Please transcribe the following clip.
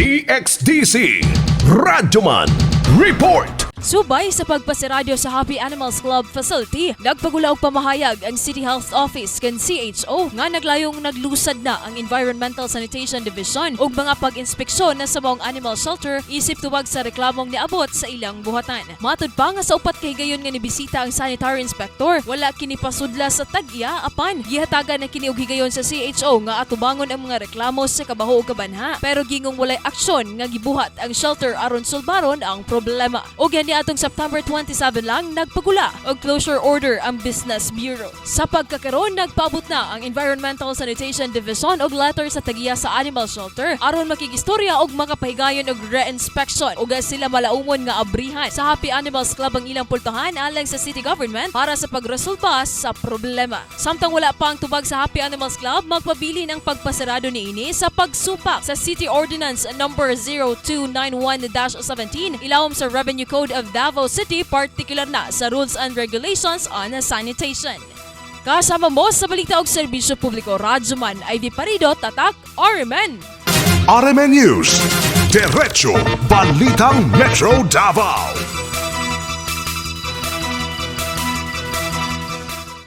DXDC Radyoman Report. Subay sa pagpasirado sa Happy Animals Club facility, nagpagula og pamahayag ang City Health Office kan CHO nga naglayong naglusad na ang Environmental Sanitation Division og mga pag-inspeksyon na sa maong animal shelter isip tuwag sa reklamong niabot sa ilang buhatan. Matud pa nga sa upat ka higayon nga nibisita ang sanitary inspector, wala kini pasudla sa tag-iya apan gihatagan na kini og higayon sa CHO nga atubangon ang mga reklamo sa kabaho ug kabanha. Pero gingong walay aksyon nga gibuhat ang shelter aron sulbaron ang problema. Og yan atong September 27 lang nagpagula og closure order ang Business Bureau. Sa pagkakaroon, nagpaabot na ang Environmental Sanitation Division og letter sa tagiya sa animal shelter aron makigistorya og makapahigayon og re-inspection ug sila malaumon nga abrihan sa Happy Animals Club ang ilang pultahan alang sa city government para sa pagresolba sa problema. Samtang wala pa ang tubag sa Happy Animals Club, magpabilin ang pagpasarado niini sa pagsupak sa City Ordinance Number 0291-17 ilawom sa Revenue Code of Davao City, particular na sa Rules and Regulations on Sanitation. Kasama mo sa balita og serbisyo publiko, Radyoman Ivy Parido, Tatak, RMN. RMN News. Diretso Balitang Metro Davao.